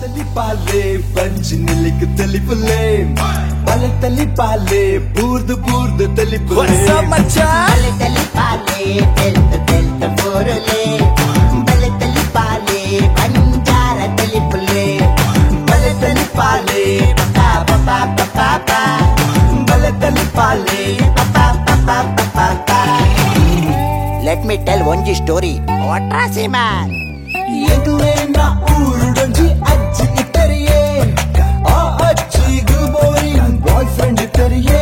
ಬಲತಲಿ ಬಂಜಿನಿಲಿಕ್ ತಲಿಪುಲೆ ಬಲತಲಿ ಪಾಲೆ ಬೂರ್ದು ಬೂರ್ದು ತಲಿಪುಲೆ. ಬಲತಲಿ ಪಾಲೆ ತೆಲ್ತ ತೆಲ್ತ ಬೋರುಲೆ, ಬಲತಲಿ ಪಾಲೆ ಬಂಜಾರ ತಲಿಪುಲೆ, ಬಲತಲಿ ಪಾಲೆ ಪಾ ಪಾ ಪಾ ಪಾ, ಬಲತಲಿ ಪಾಲೆ ಪಾ ಪಾ ಪಾ ಪಾ. Let me tell ಒಂಜಿ ಸ್ಟೋರಿ. ವಾಟ್ರಾಸಿ ಮ್ಯಾನ್. ಎಂಕ್ಲೇನ ಊರುಡೊಂಜಿ ಅಜ್ಜಿ ಇತ್ತರಿಯೇ, ಆ ಅಜ್ಜಿಗೂ boring boy friend ಇತ್ತರಿಯೇ,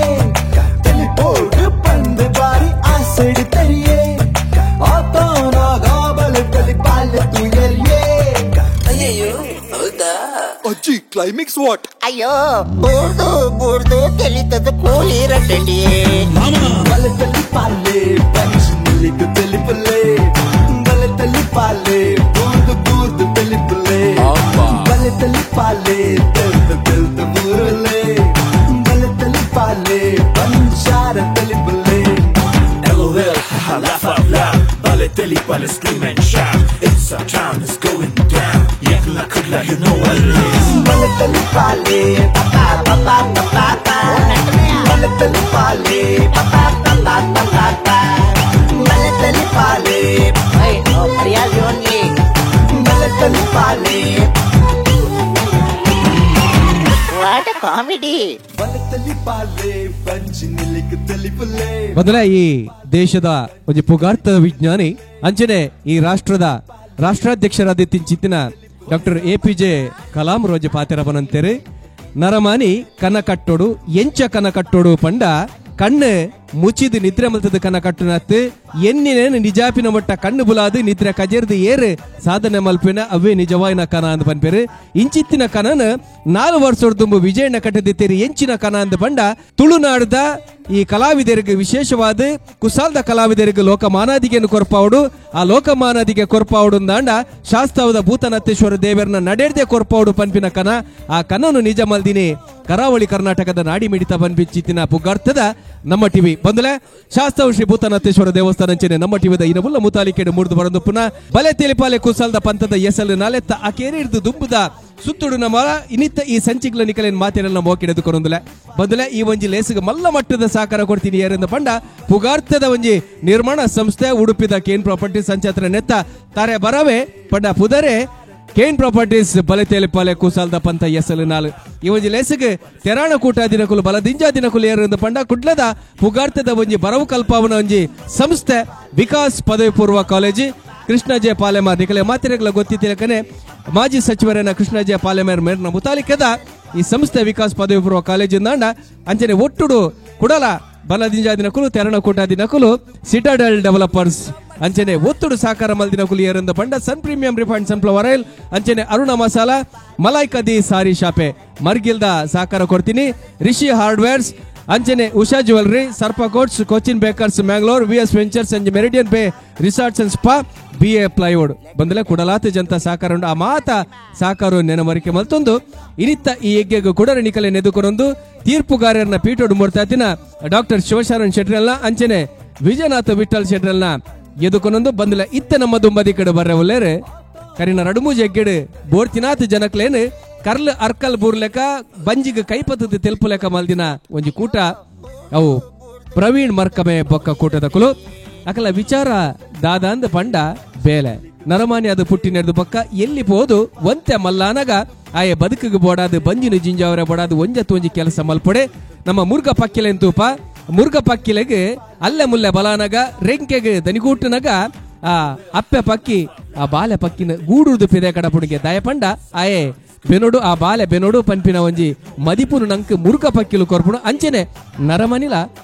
ತೆಲಿಪೋಡು ಪಂದು ಬಾರಿ ಆಸೆಡ್ ತರಿಯೇ, ಆತಾನಾಗ ಬಲತಲಿ ಪಾಲೆ ತುಯರಿಯೇ. ಅಯ್ಯಯ್ಯೋ, ಹೌದಾ? ಅಜ್ಜಿ, ಕ್ಲೈಮ್ಯಾಕ್ಸ್ what? ಅಯ್ಯೋ, ಬೂರ್ದು ಬೂರ್ದು ತೆಲಿತದ ಕೂಲಿ ರಟ್ಟಂಡಿಯೇ. ಬಲತಲಿ ಪಾಲೆ ಬಂಜಿನಿಲಿಕ್ ತಲಿಪುಲೆ, ಬಲತಲಿ ಪಾಲೆ ಬೂರ್ದು ಬೂರ್ದು ತಲಿಪುಲೆ, ಬಲತಲಿ ಪಾಲೆ ತೆಲ್ತ ತೆಲ್ತ ಬೂರುಲೆ, ಬಲತಲಿ ಪಾಲೆ ಬಂಜಾರ ತಲಿಪುಲೆ. LOL, haha, laugh out loud. Balotelli, Bale, scream and shout. It's our town, it's going down. Yakla kudla, you know what it is. ಬಲತಲಿ ಪಾಲೆ ಪಾ ಪಾ ಪಾ ಪಾ, ಬಲತಲಿ ಪಾಲೆ ಪಾ ಪಾ ಪಾ ಪಾ, ಬಲತಲಿ ಪಾಲೆ ರಿಯಾಲಿ ಓನ್ಲಿ. ಬಲತಲಿ ಪಾಲೆ. What comedy. ಬಲತಲಿ ಪಾಲೆ ಬಂಜಿನಿಲಿಕ್ ತಲಿಪುಲೆ. ಮೊದಲ ಈ ದೇಶದ ಒಂಜಿ ಪುಗಾರ್ತದ ವಿಜ್ಞಾನಿ ಅಂಚನೆ ಈ ರಾಷ್ಟ್ರದ ರಾಷ್ಟ್ರಾಧ್ಯಕ್ಷರಾದ ತಿಂಚಿತ್ತಿನ doctor A P J Kalam ರೋಜ ಪಾತೆರ ಬನಂತೇರು. ನರಮಾನಿ ಕನ ಕಟ್ಟೋಡು ಎಂಚ ಕನ ಕಟ್ಟೋಡು ಪಂಡ ಕಣ್ಣು ಮುಚ್ಚಿದು ನಿದ್ರೆ ಮಲ್ತದ ಕನ ಕಟ್ಟುನತ್ತು ಎನ್ನಿನೇನು ನಿಜಾಪಿನ ಮಟ್ಟ ಕಣ್ಣು ಬುಲಾದು ನಿದ್ರೆ ಕಜೇರ್ದು ಏರು ಸಾಧನೆ ಮಲ್ಪಿನ ಅವೇ ನಿಜವಾಯಿನ ಕನ ಅಂದ್ ಪನ್ಪೇರು. ಇಂಚಿತ್ತಿನ ಕನನ 4 ವರ್ಷದ ದುಂಬು ವಿಜಯಣ್ಣ ಕಟ್ಟದಿತ್ತೇರಿ ಎಂಚಿನ ಕನ ಅಂದ್ ಪಂಡ ತುಳುನಾಡ್ದ ಈ ಕಲಾವಿದರಿಗೆ ವಿಶೇಷವಾದ ಕುಸಾಲ್ದ ಕಲಾವಿದರಿಗೆ ಲೋಕಮಾನಾದಿಗೆಯನ್ನು ಕೊರ್ಪಾವುಡು. ಆ ಲೋಕಮಾನಾದಿಗೆ ಕೊರ್ಪಾವುಡು ಅಂದಾಂಡ ಶಾಸ್ತಾವದ ಭೂತನತ್ತೇಶ್ವರ ದೇವರನ್ನ ನಡೆದೇ ಕೊರ್ಪಾವುಡು ಪನ್ಪಿನ ಕನ. ಆ ಕನನು ನಿಜ ಮಲ್ದಿನಿ ಕರಾವಳಿ ಕರ್ನಾಟಕದ ನಾಡಿ ಮಿಡಿತ ಪನ್ಪಿಚಿತ್ತಿನ ಪುಗಾರ್ಥದ ನಮ್ಮ ಟಿವಿ ಬಂದಲೆ ಶಾಸ್ತಾವ ಶ್ರೀ ಭೂತನತ್ತೇಶ್ವರ ದೇವಸ್ಥಾನ ಅಂಚನೆ ನಮ್ಮ ಟಿವಿದ ಇನಬುಲ್ಲ ಮುತಾಲಿಕೆಡು ಮೂಡ್ದು ಬರಂದು ಪುನಃ ಬಲೆ ತೆಲಿಪಾಲೆ ಕುಸಾಲ್ದ ಪಂಥದ ಎಸಲು ನಾಲೆತ್ತ ಆಕೇರಿ ಹಿಡಿದು ದುಂಬುದ ಸುತ್ತುಡು ನಮ್ಮ ಇನ್ನಿತ್ತ ಈ ಸಂಚಿಗಳ ನಿಕಲೇನ್ ಮಾತಿನೆಲ್ಲ ಮೋಕಿಡೆದು ಕೊರೊಂದುಲೆ ಬಂದಲೆ. ಈ ಒಂಜಿ ಲೇಸಿಗೆ ಮಲ್ಲ ಮಟ್ಟದ ಸಹಕಾರ ಕೊಡ್ತೀನಿ ಯಾರಿಂದ ಪಂಡ ಪುಗಾರ್ಥದ ಒಂಜಿ ನಿರ್ಮಾಣ ಸಂಸ್ಥೆ ಉಡುಪಿದ ಕೇನ್ ಪ್ರಾಪರ್ಟೀಸ್ ಸಂಚಾತ್ರ ನೆತ್ತ ತಾರೆ ಬರವೆ ಪಂಡ ಪುದರೆ ಕೇನ್ ಪ್ರಾಪರ್ಟೀಸ್ ಬಲೆತೇಲಿಪಾಲೆ ಕುಸಾಲ್ದ ಪಂಥ ಎಸಲು ನಾಲು ಈ ಒಂಜಿ ಲೇಸಿಗೆ ತೆರಾಣ ಕೂಟ ದಿನಕುಲು ಬಲದಿಂಜ ದಿನಕುಲು ಏರಿಂದ ಪಂಡ ಕುಡ್ಲದ ಪುಗಾರ್ಥದ ಒಂಜಿ ಬರವು ಕಲ್ಪಾವನ ಒಂಜಿ ಸಂಸ್ಥೆ ವಿಕಾಸ್ ಪದವಿ ಪೂರ್ವ ಕಾಲೇಜು ಕೃಷ್ಣ ಜೆ ಪಾಲೆಮಾರ್ ನಿಕಲೆ ಮಾತಿರಗಳ ಗೊತ್ತಿತ್ತಿಲಕನೆ ಮಾಜಿ ಸಚಿವರೇನ ಕೃಷ್ಣ ಜೆ ಪಾಲೆಮಾರ್ ಮೇರ್ನ ಮುತಾಲಿಕದ ಈ ಸಂಸ್ಥೆ ವಿಕಾಸ್ ಪದವಿ ಪೂರ್ವ ಕಾಲೇಜು ನಾಂಡ ಅಂಚನೆ ಒಟ್ಟುಡು ಕುಡಲ ಬಲದಿಂಜ ದಿನಕುಲು ತೆರಣ ಕೂಟ ದಿನಕುಲು ಸಿಟಾಡೆಲ್ ಡೆವಲಪರ್ಸ್ ಅಂಚನೆ ಒತ್ತುಡು ಸಾಕಾರ ಮಲ್ದಿನಕುಲು ಏರಂದ ಪಂಡ Sun premium refined sunflower oil ಅಂಚನೆ ಅರುಣ ಮಸಾಲಾ ಮಲಾಯ್ ಕದಿ ಸಾರಿ ಶಾಪೆ ಮರ್ಗಿಲ್ದ ಸಾಕಾರ ಕೊಡ್ತೀನಿ ರಿಷಿ ಹಾರ್ಡ್ವೇರ್ಸ್ ಅಂಚನೆ Usha jewellery Sarpa coats Cochin bakers Mangalore V S ventures ಅಂಜೆ Meridian Bay resorts and spa B A plywood ಬಂದಲೆ ಕುಡಲಾತ Janta ಸಾಕಾರ ಉಂಡು. ಆ ಮಾತ ಸಾಕಾರ ನೆನಮರಿಕೆ ಮಲ್ತೊಂದು ಇನಿತ್ತ ಈ ಯಜ್ಞಗೂ ಕೂಡ ನಿಕಲೆ ನೆದುಕೊರೊಂದು ತೀರ್ಪುಗಾರರನ್ನ ಪೀಠೋಡು ಮೂರ್ತಾತಿನ ಡಾಕ್ಟರ್ ಶಿವಶರಣ್ ಶೆಟ್ರಲ್ನ ಅಂಚನೆ ವಿಜಯನಾಥ ವಿಠಲ್ ಶೆಟ್ರಲ್ನ ಎದುಕೊನೊಂದು ಬಂದಲೆ ಇತ್ತ ನಮ್ಮ ದುಂಬದಿ ಕಡೆ ಬರ್ರೆ ಒಲ್ಲೇರೆ ಕರಿನ ರಡುಮೂಜ್ ಎಗ್ಗೆಡು ಬೋರ್ತಿನಾಥ್ ಜನಕ್ಲೇನು ಕರ್ಲ್ ಅರ್ಕಲ್ ಬೂರ್ಲೆಕ ಬಂಜಿಗೆ ಕೈಪತ್ತದ ತೆಲ್ಪುಲೆಕ ಮಲ್ದಿನ ಒಂಜಿ ಕೂಟ ಅವು ಪ್ರವೀಣ್ ಮರ್ಕಮೆ ಬೊಕ್ಕ ಕೂಟದ ಕುಲು. ಅಕಲ ವಿಚಾರ ದಾದಾಂದ ಪಂಡ ಬೇಲೆ ನರಮಾನಿ ಅದು ಪುಟ್ಟಿ ನೆಡ್ದು ಬೊಕ್ಕ ಎಲ್ಲಿ ಪೋದು ಒಂತೆ ಮಲ್ಲಾನಗ ಆಯೆ ಬದುಕಿಗೆ ಬೋಡಾದು ಬಂಜಿನ ಜಿಂಜಾವರೆ ಬೋಡಾದು ಒಂಜತ್ತು ಒಂಜಿ ಕೆಲಸ ಮಲ್ಪೊಡೆ. ನಮ್ಮ ಮುರ್ಗ ಪಕ್ಕಿಲೆನ್ ತೂಪ ಮುರ್ಗ ಪಕ್ಕಿಲೆಗೆ ಅಲ್ಲೆ ಮುಲ್ಲೆ ಬಲಾನಗ ರೆಂಕೆಗೆ ದನಿಗೂಟನಗ ಆ ಅಪ್ಪೆ ಪಕ್ಕಿ ಆ ಬಾಲೆ ಪಕ್ಕಿನ ಗೂಡುದು ಪಿದೆ ಕಡಪುಣಿಗೆ ದಯಪಂಡ ಆಯೆ ಬೆನೋಡು ಆ ಬಾಲೆ ಬೆನೋಡು ಪನ್ಪಿನ ಒಂಜಿ ಮದಿಪುನು ನಂಕ್ ಮುರುಕ ಪಕ್ಕಿಲು ಕೊರ್ಪುಣು ಅಂಚನೆ ನರಮನಿಲ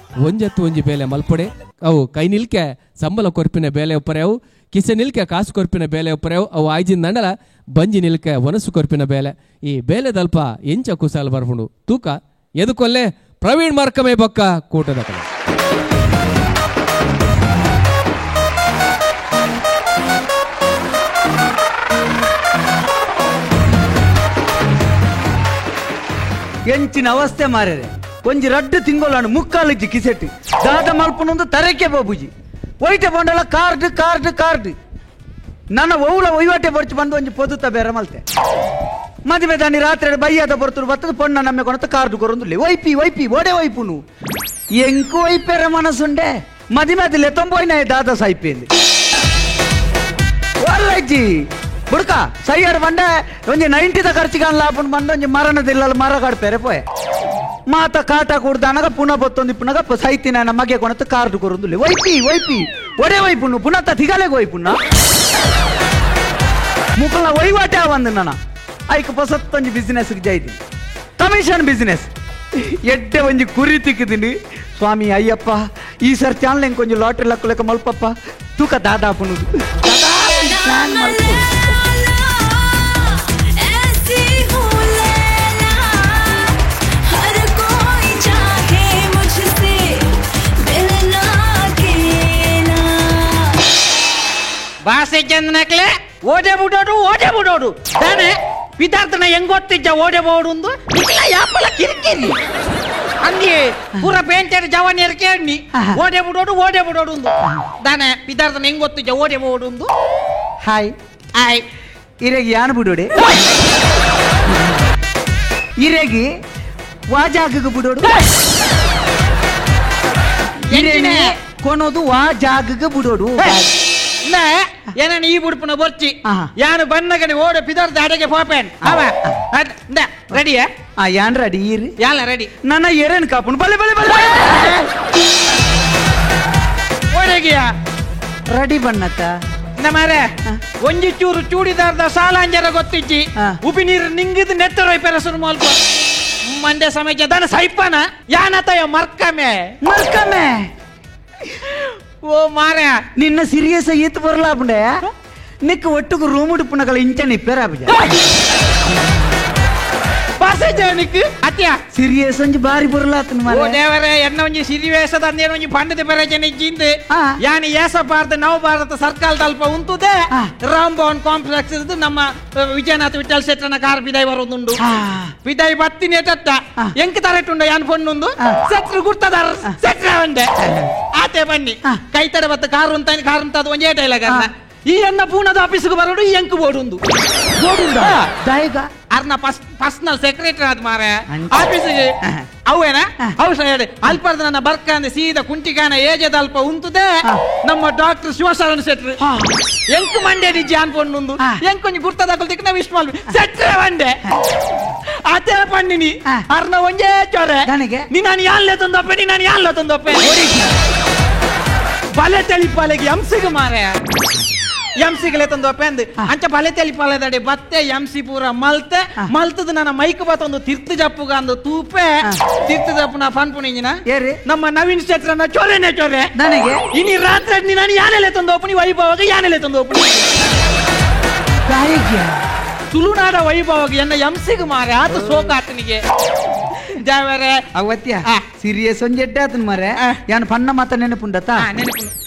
ಒಂಜತ್ತು ಒಂಜಿ ಬೇಲೆ ಮಲ್ಪೊಡೆ. ಅವು ಕೈ ನಿಲ್ಕೆ ಸಂಬಳ ಕೊರ್ಪಿನ ಬೇಲೆ ಒಪ್ಪರೆ, ಅವು ಕಿಸೆ ನಿಲ್ಕೆ ಕಾಸು ಕೊರ್ಪಿನ ಬೇಲೆ ಒಪ್ಪರೆ, ಅವು ಆಯ್ಜಿನ ದಂಡಲ ಬಂಜಿ ನಿಲ್ಕೆ ಒನಸು ಕೊರ್ಪಿನ ಬೇಲೆ. ಈ ಬೇಲೆದಲ್ಪ ಎಂಚ ಕುಸಾಲ್ ಬರ್ಪುಂಡು ತೂಕ ಎದುಕೊಲ್ಲೆ ಪ್ರವೀಣ್ ಮಾರ್ಕಮೆ ಬೊಕ್ಕ ಕೂಟದ ಕಡೆ. ಎಂಚಿನ ಅವಸ್ಥೆ ಮಾರ್ಯಾರೆ ಒಂಜಿ ರಡ್ಡು ತಿಂಗೊಳಾನು ಮುಕ್ಕಾಲಿಜ್ಜಿ ಕಿಸೆಟ್ ದಾದ ಮಲ್ಪನೊಂದು ತರಕೆ ಬಾಬುಜಿ ಒಯ್ಟೆ ಬಂಡಲ card card card ನನ್ನ ಒವ್ಲ ಒಯ್ವಾಟೆ ಬಡ್ಚು ಬಂದು ಒಂಜಿ ಪೊದುತ್ತ ಬೇರೆ ಮಲ್ತೆ. ಮದುವೆ ದಾನಿ ರಾತ್ರಿ ಬೈಯಾದ ಬರ್ತರು ಬರ್ತದ ಪೊಣ್ಣ ನಮ್ಮೆ ಕೊಣತ ಕಾರ್ಡು ಕೊರೊಂದುಲ್ಲೆ ವೈಪಿ ವೈಪಿ ಓಡೆ ವೈಪುನು ಎಂಕು ವೈಪೆರ ಮನಸ್ಸುಂಡೆ ಮದಿಮೆ ಅದಿಲ್ಲ ತೊಂಬೋಯ್ನ ದಾದಾ ಸಾಯಿಪೇಂದು ಒಲ್ಲಜ್ಜಿ ಬುಡ್ಕ ಸೈಯರ್ ಬಂಡೆ ಒಂಜಿ 90ದ ಖರ್ಚು ಕಾಣಲಾಪುಂಡು ಬಂಡ ಒಂಜಿ ಮರಣದಿಲ್ಲ ಮರ ಕಾಡ್ಪೇರೆ ಪೋಯೆ ಮಾತ ಕಾಟ ಕೂಡ್ದಾನಗ ಪುನಃ ಬತ್ತೊಂದು ಪುನಗ ಸೈತಿನ ಮಗೆ ಕೊಣತ ಕಾರ್ಡು ಕೊರೊಂದುಲ್ಲೆ ವೈಪಿ ವೈಪಿ ಒಡೆ ವೈಪುನು ಪುನಃ ತಿಗಲೆಗೆ ವೈಪುನ ಮುಕಲ ವಹಿವಾಟೆ ಬಂದು ನನ್ನ ಐಕ್ ಪೊಸತ್ತೊಂಜಿ ಬಿಸ್ನೆಸ್ ಜೈದಿ ಕಮಿಷನ್ ಬಿಸ್ನೆಸ್ ಎಡ್ಡೆ ಒಂಜಿ ಕುರಿ ತಿಕ್ಕಿದ್ದೀನಿ ಸ್ವಾಮಿ ಅಯ್ಯಪ್ಪ ಈ ಸರ್ ಚಾನ್ಲೆ ಕೊಂಚ ಲಾಟ್ರಿ ಲಕ್ಕ ಲೆಕ್ಕ ಮಲ್ಪಪ್ಪ ತೂಕ ದಾದಾ ಪುನುದು ಭಾಷೆ ಚಂದನಕ್ಲೆ ಓಡೆ ಬಿಡೋಡು ಓಡೆ ಬಿಡೋಡು ತಾನೆ ಪಿದಾರ್ಥನ ಹೆಂಗ್ ಗೊತ್ತಿದ್ದ ಓಡೆ ಬೋಡು ಇಲ್ಲ ಯಾಪಲ ಕಿರಿಕಿರಿ ಹಂಗೆ ಪೂರ ಪೇಂಟರ್ ಜವಾನಿಯರ್ ಕೇಳಿ ಓಡೆ ಬಿಡೋಡು ಓಡೆ ಬಿಡೋಡು ತಾನೆ ಪಿದಾರ್ಥನ ಹೆಂಗ್ ಗೊತ್ತಿದ್ದ ಓಡೆ ಬೋಡು. ಹಾಯ್ ಹಾಯ್ ಇರೆಗಿ ಯಾನ್ ಬಿಡೋಡೆ ಇರೆಗಿ ವಾ ಜಾಗಕ್ಕೆ ಬಿಡೋಡು ಇರೇನೆ ಕೊನೋದು ವಾ ಜಾಗಕ್ಕೆ ಬಿಡೋಡು ಏನೇನು ಈ ಬುಡ್ಪುನ ಬೊರ್ಚಿ ಯಾನು ಬನ್ನಗನೆ ಓಡ ಪಿದಾರ್ದ ಅಡೆಗೆ ಪೋಪೇನ್ ಅವ ರೆಡಿಯಾ? ಯಾನ್ ರೆಡಿ ಈರಿ ಯಾನ ರೆಡಿ ನನ್ನ ಎರೇನ್ ಕಾಪುನ್ ಬಲೆ ಬಲೆ ಬಲೆ ಓಡೆಗಿಯ ರೆಡಿ ಬಣ್ಣತ್ತ ಮಾರೆ ಒಂಜಿ ಚೂರು ಚೂಡಿದಾರ್ದ ಸಾಲಾಂಜರ ಗೊತ್ತಿಜ್ಜಿ ಉಪಿ ನೀರು ನಿಂಗಿದ್ ನೆತ್ತರೊಯ್ ಪೆರಸುರು ಮಲ್ಪ ಮಂಡೆ ಸಮಯ ದಾನ ಸೈಪನ ಯಾನತಯ ಮರ್ಕಮೆ ಮರ್ಕಮೆ ಓ ಮಾರ ನಿನ್ನ ಸೀರಿಯಸ್ ಈತ್ ಬರಲಾಪುಂಡೆ ನಿಕ್ಕ ಒಟ್ಟುಗು ರೂಮ್ ಉಡುಪುನಗಲ ಇಂಚನೆ ಇಪ್ಪೇರಾಪುಜ ಪಾಸೇಜನಿಕ್ ಅತ್ಯ ಸೀರಿಯಸ್ ಒಂಜಿ ಬಾರಿ ಬರಲಾತನ ಮಾರೆ. ಓ ದೇವರೇ ಎನ್ನ ಒಂಜಿ ಸಿರಿವೇಷದ ಅಂದೇನ ಒಂಜಿ ಪಂಡದ ಪೆರಜನೆ ಇಜ್ಜಿಂದು ಯಾನಿ ಏಸ ಭಾರತ ನವ ಭಾರತ ಸರ್ಕಾರದ ಅಲ್ಪ ಉಂತುದೆ ರಾಮ್ ಭವನ್ ಕಾಂಪ್ಲೆಕ್ಸ್ ನಮ್ಮ ವಿಜಯನಾಥ ವಿಠಲ್ ಶೆಟ್ಟನ ಕಾರ್ ಬಿದಾಯಿ ಬರೋದುಂಡು ಬಿದಾಯಿ ಬತ್ತಿನೇ ತತ್ತ ಎಂಕ್ ತರಟುಂಡ ಯಾನ್ ಪೊಣ್ಣುಂದು ಸೆಟ್ರು ಗುರ್ತದಾರ ಸೆಟ್ರ ಒಂಡೆ ಆತೆ ಬನ್ನಿ ಕೈತಡ ಬತ್ತ ಕಾರು ಅಂತ ಕಾರು ಅಂತ ಒಂಜೇ ಡೈಲಾಗ್ ಅನ್ನ ಈ ಎನ್ನ ಪೂನದ ಆಫೀಸ್ಗೆ ಬರೋಡು ಈ ಎಂಕ್ ಬೋಡುಂದು ಬೋಡುಂದ ದಾಯಕ ಅರ್ನ ಪರ್ಸನಲ್ ಸೆಕ್ರೆಟರಿ ಆದ ಮಾರೆ ಆಫೀಸಿಗೆ ಅವೇನ ಅವು ಹೇಳಿ ಅಲ್ಪರ್ದ ನನ್ನ ಬರ್ಕಂದೆ ಸೀದಾ ಕುಂಟಿಕಾನ ಏಜದ ಅಲ್ಪ ಉಂತುದೆ ನಮ್ಮ ಡಾಕ್ಟರ್ ಶಿವಶರಣ ಶೆಟ್ರು ಎಂಕ್ ಮಂಡೆ ಜಾನ್ ಪೊಣ್ಣುಂದು ಎಂಕೊಂಜಿ ಗುರ್ತದಾಕಲ್ ನಾವು ವಿಶ್ ಮಲ್ಪಿ ಸೆಟ್ರೆ ಮಂಡೆ ಆತೆ ಪಣ್ಣಿನಿ ಅರ್ನ ಒಂಜೇ ಚೊರೆ ನೀ ನಾನು ಯಾನ್ಲೆ ತಂದೊಪ್ಪೆ ನೀ ನಾನು ಯಾನ್ಲೆ ತಂದೊಪ್ಪೆ ಬಲೆ ತೆಲಿಪಾಲೆಗೆ ಎಂಸಿಗೆ ಮಾರೆ ಎಂಸಿಗಲೆ ತಂದೊಪ್ಪೆ ಅಂದ್ ಅಂಚ ಬಲೆ ತೆಲಿಪಾಲೆದಡೆ ಬತ್ತೆ ಎಂಸಿ ಪೂರ ಮಲ್ತೆ ಮಲ್ತದ ನನ್ನ ಮೈಕ್ ಬತ್ತೊಂದು ತಿರ್ತು ಜಪ್ಪುಗ ಅಂದು ತೂಪೆ ತಿರ್ತು ಜಪ್ಪು ನಾ ಪನ್ಪುಣಿಂಜಿನ ನಮ್ಮ ನವೀನ್ ಶೆಟ್ರನ್ನ ಚೊರೆನೆ ಚೊರೆ ನನಗೆ ಇನಿ ರಾತ್ರಿ ನಾನು ಯಾನೆಲೆ ತಂದೊಪ್ಪನಿ ವೈಭವಾಗ ಯಾನೆಲೆ ತಂದೊಪ್ಪನಿ ತುಳುನಾಡ ವೈಭವಾಗ ಎನ್ನ ಎಂಸಿಗೆ ಮಾರೆ ಆತ ಸೋಕಾತನಿಗೆ ಜಾವರೆ ಅವತ್ಯ ಸೀರಿಯಸ್ ಒಂಜಿ ಎಡ್ಡೆ ಆತನ ಮಾರೆ ಯಾನ್ ಪಣ್ಣ ಮಾತ ನೆನಪುಂಡತ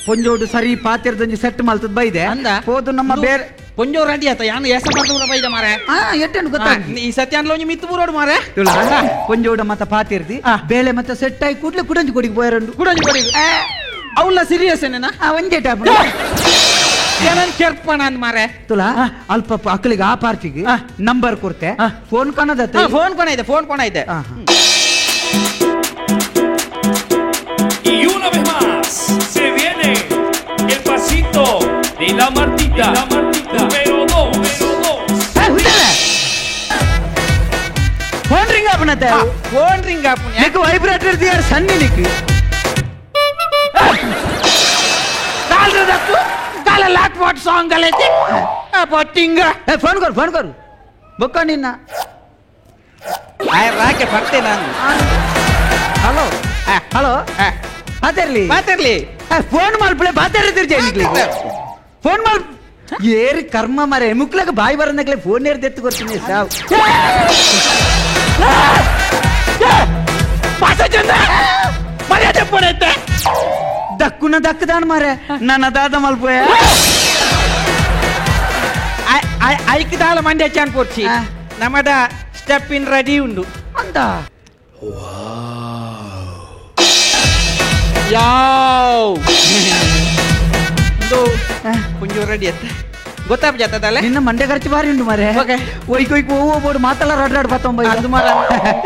ಪೊಂಜೋಡು ಸರಿ ಪಾತಿರ್ದೊಂಜಿ ಸೆಟ್ ಮಲ್ತದ ಬೈದೆ ಪೋದು ನಮ್ಮ ಬೇರೆ ಪೊಂಜೋ ರೆಡಿ ಆತ ಯಾನ್ ಎಸ ಬರ್ದೂರ ಬೈದ ಮಾರೆ ಎಟ್ಟೆನು ಗೊತ್ತಾ ಈ ಸತ್ಯಾನ್ಲ ಒಂಜಿ ಮಿತ್ತು ಬೂರೋಡು ಮಾರೆ ಪೊಂಜೋಡ ಮತ ಪಾತಿರ್ದಿ ಬೇಳೆ ಮತ್ತೆ ಸೆಟ್ ಆಗಿ ಕೂಡ್ಲೆ ಕುಡಂಜಿ ಕೊಡಿಗೆ ಪೋಯರಂಡು ಕುಡಂಜಿ ಕೊಡಿಗೆ ಅವಲ್ಲ ಸೀರಿಯಸ್ ಏನೇನಾ ಒಂಜೆ ಟಾಪ್ ಏನನ್ ಕೆರ್ಪಣ ಅಂದ್ ಮಾರೆ ತುಲಾ ಅಲ್ಪ ಅಕ್ಕಳಿಗೆ ಆ ಪಾರ್ಟಿಗೆ ನಂಬರ್ ಕೊಡ್ತೆ ಫೋನ್ ಕಾಣದ ಫೋನ್ ಕೊಣ ಇದೆ ಫೋನ್ ಕೊಣ ಇದೆ. Y una vez más se viene el pasito de la Martita, la Martita número 2, número 2. Phone ring ಆಪನತೆ phone ring ಆಪುನ ನಿಕ್ ವೈಬ್ರೇಟರ್ ದಿಯಾರ್ ಸನ್ನಿ ನಿಕ್ ಕಾಲ್ರದತ್ತು ಕಾಲ lock what song ಗಲೈತೆ ಪಟ್ಟಿಂಗ phone ಕೊರು phone ಕೊರು ಬೊಕ್ಕ ನಿನ್ನ ರಾಕೆ ಬರ್ತೆ ನಾನು. ಹಲೋ ಹಲೋ ಮಾತಾಡ್ಲಿ ಮಾತಾಡ್ಲಿ ಫೋನ್ ಮಲ್ಪಲೆ ಮಾತಾಡಿದ್ರು ಫೋನ್ ಮಲ್ ಏರು ಕರ್ಮ ಮರೆ ಮುಕ್ಲಗ ಬಾಯಿ ಬರಂದಾಗಲೇ ಫೋನ್ ಏರ್ ದೆತ್ತು ಕೊಡ್ತೀನಿ ಸಾವು ಮರ್ಯಾದೆ ಪಡೆಯುತ್ತೆ ದಕ್ಕುನ ದಕ್ಕದಾನ ಮಾರೆ ನನ್ನ ದಾದ ಮಲ್ಪೋಯ ಐಕ್ದಾಲ ಮಂಡ್ಯ ಚಾನ್ ಪೋರ್ಚಿ ನಮ್ಮದ step in ready ಉಂಡು ಅಂತ ಯಾವ ಕೊಂಚ ರೆಡಿ ಅತ್ತ ಗೊತ್ತಾಪ ಜಾತದಲ್ಲ ನಿನ್ನ ಮಂಡೆ ಖರ್ಚು ಬಾರಿ ಉಂಟು ಮಾರೆ. ಒಯ್ಕ್ ಒಯ್ಕ್ ಓ ಬೋಡು ಮಾತಲ್ಲ ರಡ್ ಬತ್ತೊಂಬ ಅದು ಮಾರ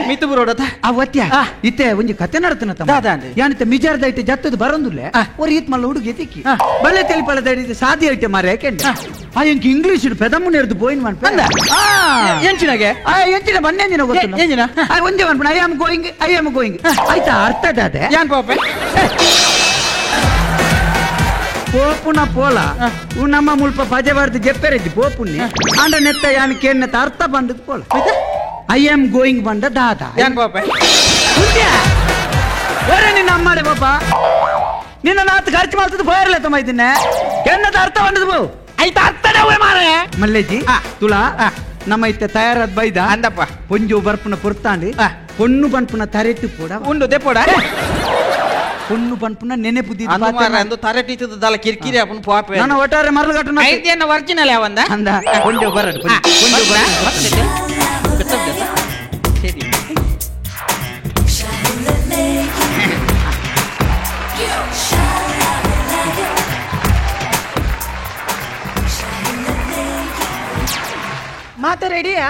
ಮಿತ್ತು ಬರೋಡತ ಆ ಒತ್ಯ ಇತ್ತೆ ಒಂಜಿ ಕತೆ ನಡತನ ತಮ್ಮ ಯಾನಿತ್ತೆ ಮಿಜಾರ್ದ ಐತೆ ಜತ್ತದ ಬರಂದುಲ್ಲೆ ಒರಿ ಈತ್ ಮಲ್ಲ ಹುಡುಗಿ ತಿಕ್ಕಿ ಬಲ್ಲೆ ತೆಲಿಪಲದ ಐತೆ ಸಾದಿ ಐತೆ ಮಾರೆ ಯಾಕೆಂಡೆ ಆ ಇಂಕ್ ಇಂಗ್ಲೀಷ್ ಪೆದಮ್ಮು ನೇರ್ದು ಬೋಯಿನ್ ಮನ್ಪ ಎಂಚಿನಾಗೆ ಆ ಎಂಚಿನ ಬನ್ನೆ ಗೊತ್ತಿಲ್ಲ ಎಂಚಿನ ಒಂಜೆ ಮನ್ಪಣ I am going I am going ಆಯ್ತಾ ಅರ್ಥ ಅದೇ ಯಾನ್ ಪಾಪೆ ಪೋಪುನ ಪೋಲ ನಮ್ಮ ಮುಲ್ಪ ಪಜೆ ಬಾರ್ದು ಜೆಪ್ಪೆರೆಜ್ಜಿ ಪೋಪುನ್ನಿ ಆಂಡ ನೆತ್ತ ಯಾನ್ ಕೇನ್ನೆತ್ತ ಅರ್ಥ ಬಂದದ್ ಪೋಲ I am going ಬಂದ ದಾದ ಯಾನ್ ಪಾಪೆ ಒರೆ ನಿನ್ನ ಅಮ್ಮಾರೆ ಪಾಪ ನಿನ್ನ ನಾತ್ ಖರ್ಚು ಮಾಡ್ತದ ಪೋಯರ್ಲೆ ತಮ್ಮ ಇದನ್ನೇ ಕೆನ್ನದ ಅರ್ಥ ಬಂದದ್ ಬೋ ಆಯ್ತಾ ಅರ್ಥನೇ ಮಾರೆ ಮಲ್ಲೇಜಿ ತುಳಾ ನಮ್ಮ ಇತ್ತೆ ತಯಾರಾದ ಬೈದ ಅಂದಪ್ಪ ಪೊಂಜು ಬರ್ಪುನ ಪೊರ್ತಾಂಡಿ ಪೊಣ್ಣು ಬನ್ಪುನ ತರೆಟ್ಟು ಪೋಡ ಉಂಡು ದೆಪೋಡ ಪೊಣ್ಣು ಪನ್ಪುನ ನೆನೆಪು ಅಂದು ತರೆಟಿತ್ತದ ದಲ ಕಿರಿಕಿರಿ ಅಪ್ಪನ ಪಾಪೆ ನಾನು ಒಟ್ಟಾರೆ ಮರಳುಗಟ್ಟು ಐತಿಯನ್ನ ಒರಿಜಿನಲ್ ಯಾವಂದ ಅಂದ ಪೊಂಜು ಬರಡು ಪೊಂಜು ಬರಡು ಸರಿ ಮಾತ ರೆಡಿಯಾ?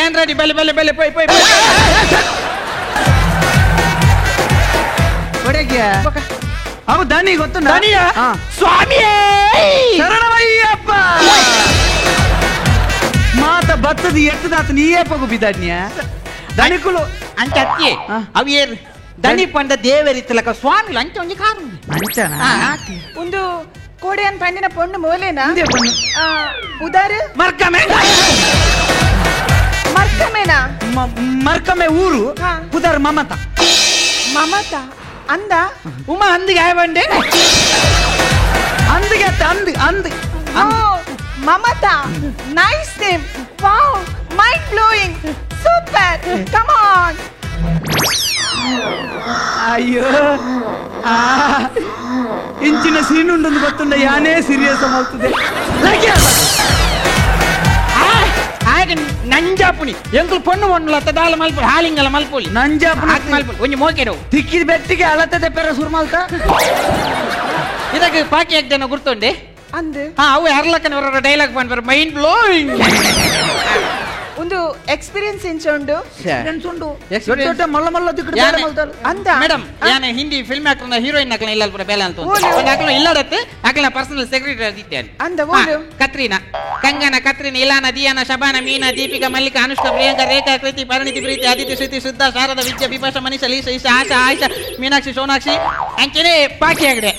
ಏನ್ ರೆಡಿ? ಬಲೆ ಬಲೆ ಬಲೆ ಪೊಯ್ ಪೊಯ್ ಅವು ದನಿ ಗೊತ್ತು ದನಿಯ ಸ್ವಾಮಿಯೇ ಶರಣಮಯ್ಯಪ್ಪ ಮಾತ ಬತ್ತದ ಎತ್ತದಾತ ನೀಯೇ ಪಗು ಬಿದ್ದಾಜ್ಞ ದನಿಕುಲು ಅಂಚ ಅತ್ತಿ ಅವು ಏರ್ ದನಿ ಪಂಡ ದೇವರಿತ್ತಲಕ ಸ್ವಾಮಿ ಅಂಚ ಒಂಜಿ ಕಾರು ಅಂಚನ ಒಂದು ಕೋಡೆಯನ್ ಪಂಡಿನ ಪೊಣ್ಣು ಮೋಲೇನಾ ಉದಾರು ಮರ್ಕಮೆ ಮರ್ಕಮೇನಾ ಮರ್ಕಮೆ ಊರು ಉದಾರು ಮಮತಾ ಮಮತಾ ಅಂದ ಉಮಾ ಅಂದಿಗೆ ಆಯ್ ಬಂಡೆ ಅಂದಿಗೆ ಅಂದ್ ಅಂದ್ Mamata nice name wow mind blowing super come on. ಅಯ್ಯೋ ಇಂಚಿನ ಸೀನ್ ಉಂಟು ಗೊತ್ತುಂಡ ಯಾನೇ ಸೀರಿಯಸ್ ಮಾಡ್ತದೆ ನಂಜಾಪುನಿ ಎಂಕುಲು ಪೊಣ್ಣು ಒಣ್ಣುಲತ್ತ ದಾಲ ಮಲ್ಪುಲಿ ಹಾಲಿಂಗಲ ಮಲ್ಪುಲಿ ನಂಜಾಪುನಿ ಮಲ್ಪುಲಿ ಒಂಜಿ ಮೋಕೆಡು ತಿಕ್ಕಿದ ಬೆಟ್ಟಿಗೆ ಅಳತದೆ ಪೆರ ಸುರ್ಮಲ್ತ ಇದಕ್ಕೆ ಪಾಕಿ ಹಾಕ್ದೇನೋ ಗುರ್ತುಂಡೆ ಅಂದು ಹಾ ಅವು ಹರ್ಲಕ್ಕನ ಅವರ ಡೈಲಾಗ್ ಪನ್ಪರ್ ಮೈಂಡ್ ಬ್ಲೋಯಿಂಗ್ ಒಂದು ಎಕ್ಸ್ಪೀರಿಯನ್ಸ್ ಇಂಚ ಉಂಡು ಎಕ್ಸ್ಪೀರಿಯನ್ಸ್ ಉಂಡು ದೊಡ್ಡ ಮಲ್ಲ ಮಲ್ಲ ದಿಕ್ಕಡು ಬೇಲೆ ಮಲ್ತಾರು ಅಂದ ಮೇಡಮ್ ಯಾನೆ ಹಿಂದಿ ಫಿಲ್ಮ್ ಆಕ್ಟರ್ನ ಹೀರೋಯಿನ್ ನಕಲ ಇಲ್ಲ ಪೂರ ಬೇಲೆ ಅಂತ ಒಂದು ಅಕಲ ಇಲ್ಲಡತ್ತೆ ಅಕಲ ಪರ್ಸನಲ್ ಸೆಕ್ರೆಟರಿ ಆಗಿದ್ದೇನೆ ಅಂದ ಓಲು ಕತ್ರೀನಾ ಕಂಗನ ಕತ್ರೀನಾ ಇಲಾನಾ ದಿಯಾನಾ ಶಬಾನಾ ಮೀನಾ ದೀಪಿಕಾ ಮಲ್ಲಿಕಾ ಅನುಷ್ಕಾ ಪ್ರಿಯಾಂಕಾ ರೇಖಾ ಕೃತಿ ಪರಿಣಿತಿ ಪ್ರೀತಿ ಅದಿತಿ ಶ್ರುತಿ ಶುದ್ಧ ಶಾರದಾ ವಿದ್ಯಾ ಬಿಪಾಶಾ ಮನೀಷಾ ಲೀಸಾ ಈಶಾ ಆಶಾ ಆಯಿಷಾ ಮೀನಾಕ್ಷಿ ಸೋನಾಕ್ಷಿ ಅಂಚನೆ ಪಾಕಿ ಆಗಡೆ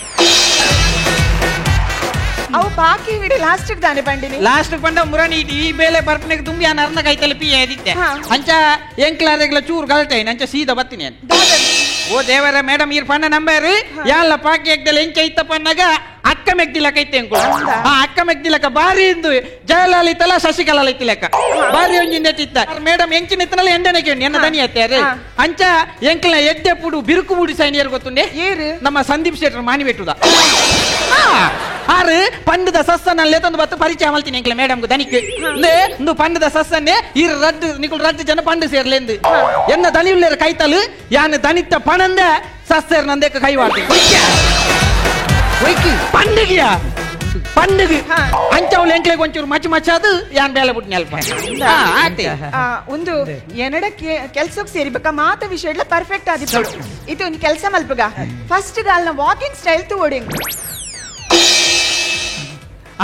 ಅವು ಬಾಕಿ ಹಿಡಿ ಲಾಸ್ಟ್ ದಾನೆ ಪಂಡಿನಿ ಲಾಸ್ಟ್ ಪಂಡ ಮುರಣಿ ಈ ಬೇಲೆ ಬರ್ಪನೆಗೆ ತುಂಬಿ ಆ ನರ್ನ ಕೈತಲೆ ಪಿ ಆದಿತ್ತೆ ಅಂಚ ಎಂಕ್ಲಾರೆಗ್ಲ ಚೂರು ಗಲ್ಟೈನ್ ಅಂಚ ಸೀದಾ ಬತ್ತೀನಿ ಓ ದೇವರ ಮೇಡಮ್ ಈರ್ ಪಂಡ ನಂಬರ್ ಯಾಲ್ಲ ಪಾಕಿ ಎಗ್ದಲ್ಲ ಎಂಚ ಇತ್ತ ಪನ್ನಗ ಅಕ್ಕ ಮೆಗ್ದಿಲಕ ಇತ್ತೆ ಎಂಕುಲು ಆ ಅಕ್ಕ ಮೆಗ್ದಿಲಕ ಬಾರಿ ಇಂದು ಜಯಲಲಿತಲ ಶಶಿಕಲಾ ಇತ್ತಿಲಕ ಬಾರಿ ಒಂಜಿಂದ ಚಿತ್ತ ಮೇಡಮ್ ಎಂಚಿನ ಇತ್ತನಲ್ಲ ಎಂಡನೆ ಕೇಳಿ ಎನ್ನ ದನಿ ಅತ್ತಾರೆ ಅಂಚ ಎಂಕ್ಲ ಎಡ್ಡೆ ಪುಡು ಬಿರುಕು ಬುಡಿ ಸೈನಿಯರ್ ಗೊತ್ತುಂಡೆ ನಮ್ಮ ಸಂದೀಪ್ ಶೆಟ್ಟರ್ ಮಾನಿ ಬೆಟ್ಟುದ ಆರು ಪಂಡದ ಸಸ್ಸನಲ್ಲೇ ತಂದು ಬತ್ತು ಪರಿಚಯ ಮಲ್ತೀನಿ ಎಂಕ್ಲ ಮೇಡಮ್ ದನಿಕ್ ಇಂದು ಪಂಡದ ಸಸ್ಸನ್ನೇ ಈ ರದ್ದು ನಿಕುಲ್ ರದ್ದು ಜನ ಪಂಡು ಸೇರ್ಲೆಂದು ಎನ್ನ ದನಿ ಉಳ್ಳೇರ ಕೈತಲು ಯಾನ್ ದನಿತ್ತ ಪಣಂದ ಸಸ್ಸೇರ್ ನಂದೇಕ ಕೈ ವಾಡ್ತೀನಿ ಪಂಡಿಗೆಯ ಪಂಡಿಗೆ ಅಂಚವಳು ಎಂಕ್ಲೆಗ್ ಒಂಚೂರು ಮಚ್ಚ ಮಚ್ಚಾದು ಯಾನ್ ಬೇಲೆ ಬಿಟ್ಟು ನೆಲ್ಪ ಆತೆ ಒಂದು ಎನಡ ಕೆಲ್ಸಕ್ಕೆ ಸೇರಿಬೇಕ ಮಾತ ವಿಷಯ ಪರ್ಫೆಕ್ಟ್ ಆದಿತ್ತು ಇದು ಒಂದು ಕೆಲಸ ಮಲ್ಪಗ ಫಸ್ಟ್ ಗಾಲ್ನ ವಾಕಿಂಗ್ ಸ್ಟೈಲ್ ತೋಡಿಂಗ್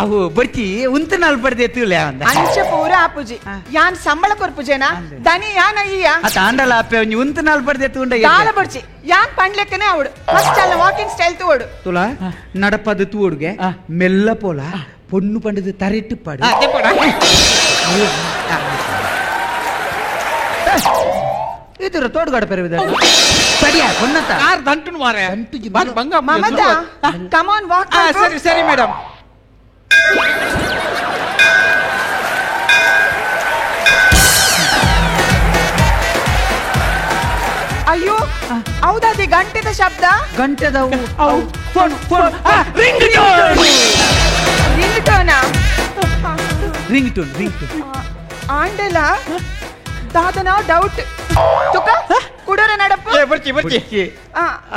ಅವು ಬರ್ತಿ ಉಂತ ನಾಲ್ ಪಡ್ದೆ ತೂಲೆ ಅಂದ ಅಂಚ ಪೂರ ಆಪುಜಿ ಯಾನ್ ಸಂಬಳ ಕೊರ್ಪುಜೇನಾ ದನಿ ಯಾನ್ ಅಯ್ಯ ಅತ ಆಂಡಲ ಆಪೆ ಒಂಜಿ ಉಂತ ನಾಲ್ ಪಡ್ದೆ ತೂಂಡ ದಾಲ ಬರ್ಚಿ ಯಾನ್ ಪಂಡ್ಲೆಕ್ಕನೆ ಅವಡು ಫಸ್ಟ್ ಅಲ್ಲ ವಾಕಿಂಗ್ ಸ್ಟೈಲ್ ತೋಡು ತುಲಾ ನಡಪದ ತೂಡುಗೆ ಮೆಲ್ಲ ಪೋಲ ಪೊಣ್ಣು ಪಂಡದ ತರೆಟ್ಟು ಪಾಡು ಇದರ ತೋಡುಗಾಡ ಪೆರವಿದ ಸರಿಯಾ ಕೊನ್ನತ ಕಾರ್ ದಂಟುನು ಮಾರೆ ಬಂಗ ಮಮತಾ come on walk ಸರಿ ಸರಿ ಮೇಡಮ್ ಅಯ್ಯೋ ಹೌದಾದಿ ಗಂಟೆದ ಶಬ್ದ ಗಂಟೆದ phone phone ring tone ring ಟೋನಾ ring tone ring tone ಆಂಡಲ ದಾದನ doubt ತುಕ ಕುಡರ ನಡಪ ಬರ್ಚಿ ಬರ್ಚಿ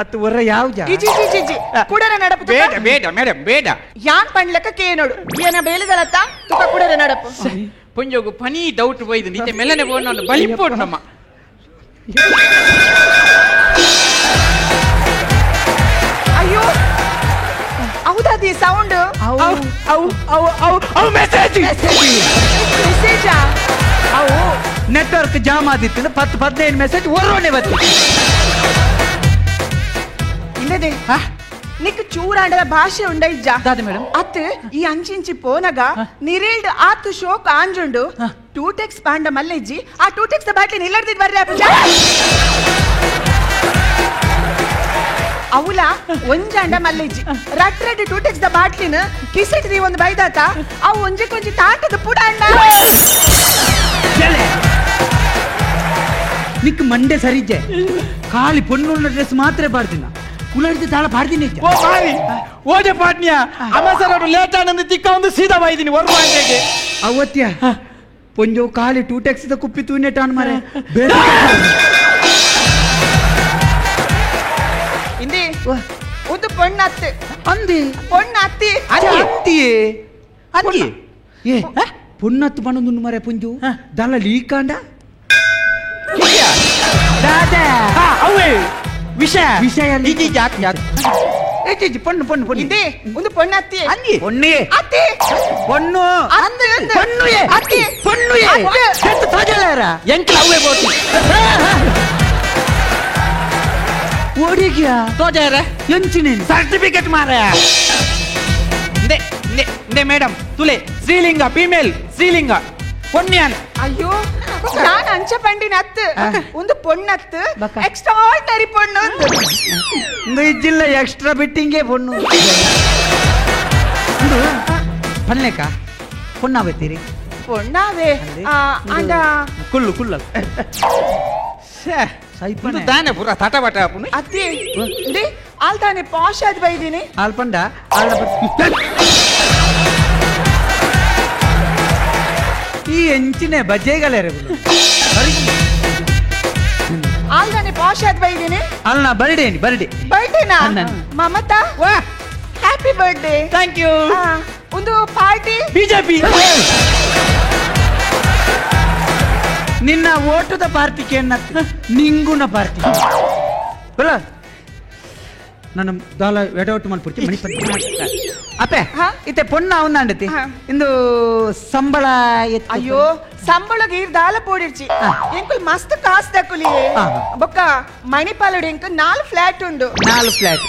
ಅತ್ತು ಹೊರ ಯಾವ ಇಜಿ ಇಜಿ ಇಜಿ ಕುಡರ ನಡಪು ಬೇಡ ಬೇಡ ಮೇಡಮ್ ಬೇಡ ಯಾನ್ ಪಂಡ್ಲಕ್ಕ ಕೇ ನೋಡು ಏನ ಬೇಲಿದಲತ್ತ ತುಕ ಕುಡರ ನಡಪು ಪುಂಜೋಗು ಪನಿ ಡೌಟ್ ಹೋಯ್ದು ನಿತೆ ಮೆಲ್ಲನೆ ಬೋನ ಬಲಿಪೋಡು ನಮ್ಮ ಅಯ್ಯೋ ಹೌದಾದಿ ಸೌಂಡ್ ಅವು ಅವು ಅವು ಅವು ಅವು ಮೆಸೇಜ್ ಮೆಸೇಜಾ ಅವು ನೆಟ್ವರ್ಕ್ ಜಾಮ್ ಆದಿತ್ತು 10 15 ಮೆಸೇಜ್ ಒರೋನೆ ಬತ್ತು ಇನ್ನದೇ ನಿಕ್ ಚೂರಾಂಡದ ಭಾಷೆ ಉಂಡ ಇಜ್ಜ ಮೇಡಮ್ ಅತ್ ಈ ಅಂಚಿಂಚಿ ಪೋನಗ ನಿರೇಲ್ಡ್ ಆತು ಶೋಕ್ ಆಂಜುಂಡು ಟೂಟೆಕ್ಸ್ ಪಾಂಡ ಮಲ್ಲೆಜ್ಜಿ ಆ ಟೂಟೆಕ್ಸ್ ಬಾಟ್ಲಿ ನಿಲ್ಲಡ್ದಿದ್ ಬರ್ರೆ ಅವಲ ಒಂಜಾಂಡ ಮಲ್ಲೆಜ್ಜಿ ರಟ್ ರಡ್ ಟೂಟೆಕ್ಸ್ the ಬಾಟ್ಲಿನ ಕಿಸೆಟ್ the ಒಂದು ಬೈದಾತ ಅವು ಒಂಜಿ ತಾಟದ ಪುಡ ಅಣ್ಣ ನಿಕ್ ಮಂಡೆ ಸರಿಜೆ ಖಾಲಿ ಪೊಣ್ಣುಳ್ಳ ಡ್ರೆಸ್ ಮಾತ್ರ ಪಾಡ್ದಿನ ಉಳರ್ದು ತಾಳ ಪಾಡ್ದಿನಿ ಓ ಬಾರಿ ಓಜೆ ಪಾಟ್ನಿಯ ಅಮಸರಡು ಲೇಟ್ ಆನಂದ ತಿಕ್ಕ ಒಂದು ಸೀದಾ ಬೈದಿನಿ ಹೊರ ಅವತ್ಯ ಪೊಂಜೋ ಖಾಲಿ ಟೂಟೆಕ್ಸ್ the ಕುಪ್ಪಿ ತೂನೆಟಾನ್ ಮಾರೆ ಇಂದಿ ಒಂದು ಪೊಣ್ಣತ್ತು ಅಂದಿ ಪೊಣ್ಣತ್ತಿ ಅಂತಿಯೇ ಅಂದಿ ಏ ಪೊಣ್ಣತ್ತು ಪಣ್ಣೊಂದು ಮಾರೆ ಪೊಂಜು ದಲ ಲೀಕಾಂಡ ದಾದಾ ಅವೇ ವಿಷಯ ವಿಷಯ ಇಜಿ ಜಾಕ್ ಜಾಕ್ ಏ ಪೊಣ್ಣು ಪೊಣ್ಣು ಪೊಣ್ಣು ಇಂದಿ ಒಂದು ಪೊಣ್ಣತ್ತಿ ಅಂದಿ ಪೊಣ್ಣೆ ಅತ್ತಿ ಪೊಣ್ಣು ಅಂದು ಪೊಣ್ಣು ಏ ಅತ್ತಿ ಪೊಣ್ಣು ಏ ಸೆಟ್ ತೋಜಲಾರ ಎಂಕ್ಲ ಅವೇ ಬೋಟಿ ಓಡಿಗ್ಯಾ ತೋಜಾರ ಎಂಚಿನ ಸರ್ಟಿಫಿಕೇಟ್ ಮಾರ ಇಂದೆ ಇಂದೆ ಇಂದೆ ಮೇಡಮ್ ತುಲೆ ಶ್ರೀಲಿಂಗ ಫೀಮೇಲ್ ಶ್ರೀಲಿಂಗ ಪೊಣ್ಯಾನ್ ಅಯ್ಯೋ ನಾನು ಅಂಚ ಪಂಡಿನ ಅತ್ತು ಒಂದು ಪೊಣ್ಣತ್ತು ಎಕ್ಸ್ಟ್ರಾರ್ಡಿನರಿ ಪೊಣ್ಣು ಒಂದು ಇಜ್ಜಿಲ್ಲ ಎಕ್ಸ್ಟ್ರಾ ಬಿಟ್ಟಿಂಗೇ ಪೊಣ್ಣು ಪನ್ಲೇಕ ಪೊಣ್ಣಾವತ್ತೀರಿ ಪೊಣ್ಣಾವೆ ಅಂಡ ಕುಲ್ಲು ಕುಲ್ಲ ತಾನೆ ಪೂರ ತಟಬಟ ಅತ್ತಿ ಇಂದಿ ಆಲ್ ತಾನೆ ಪಾಶ್ ಆದ್ ಬೈದಿನಿ ಆಲ್ ಪಂಡ ಈ ಎಂಚಿನ ಬಜ್ಜೆಗಳೇ ಆಲ್ ತಾನೆ ಪಾಶ್ ಆದ್ ಬೈದಿನಿ ಅಲ್ಲ ಬರ್ಡೇ ಬರ್ಡೇ ಬರ್ಡೇನಾ ಮಮತಾ ವಾ ಹ್ಯಾಪಿ ಬರ್ಡೇ thank you ಒಂದು ಪಾರ್ಟಿ ಬಿಜೆಪಿ ನಿನ್ನ ಓಟದ ಪಾರ್ಟಿ ಕೇನ್ನತ್ತು ನಿಂಗುನ ಪಾರ್ಟಿ ಬಲ್ಲ ನನ್ನ ದಾಲ ಎಡವಟ್ಟು ಮಲ್ಪುರ್ತಿ ಮಣಿಪತಿ ಅಪ್ಪೆ ಇತ್ತೆ ಪೊಣ್ಣ ಅವನಾಂಡತಿ ಇಂದು ಸಂಬಳ ಅಯ್ಯೋ ಸಂಬಳ ಗೀರ್ ದಾಲ ಪೋಡಿರ್ಚಿ ಎಂಕುಲ್ ಮಸ್ತ್ ಕಾಸು ದಕ್ಕುಲಿ ಬೊಕ್ಕ ಮಣಿಪಾಲುಡು ಎಂಕು 4 ಫ್ಲಾಟ್ ಉಂಡು 4 ಫ್ಲಾಟ್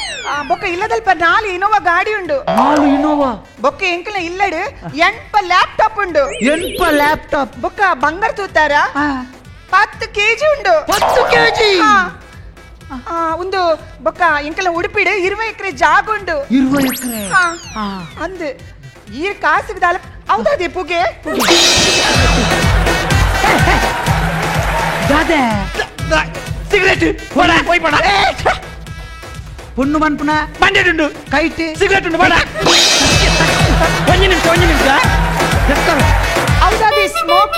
ಬೊಕ್ಕ ಇಲ್ಲದಲ್ಪ 4 ಇನೋವಾ ಗಾಡಿ ಉಂಡು 4 ಇನೋವಾ ಬೊಕ್ಕ ಎಂಕುಲ ಇಲ್ಲಡು 8 ಲ್ಯಾಪ್ಟಾಪ್ ಉಂಡು 8 ಲ್ಯಾಪ್ಟಾಪ್ ಬೊಕ್ಕ ಬಂಗಾರ ತೂತಾರ 10 ಕೆಜಿ ಉಂಡು 10 ಕೆಜಿ ಒಂದು ಬೊಕ್ಕ ಎಂಕಲ ಉಡುಪಿಡು 20 ಎಕರೆ ಜಾಗ ಉಂಡು 20 ಎಕರೆ ಅಂದು ಈ ಕಾಸಿಗೆ ದಾಲ ಹೌದಾದೆ ಪುಗೆ ದಾದೆ ಸಿಗರೇಟ್ ಹೋಡ ಹೋಯ್ ಪಡ ಪೊಣ್ಣು ಮನ್ಪುನ ಬಂಡೆಡುಂಡು ಕೈಟ್ ಸಿಗರೇಟ್ ಉಂಡು ಬಡ ಒಂದು ನಿಮಿಷ ಒಂದು ನಿಮಿಷ ಹೌದಾದೆ ಸ್ಮೋಕ್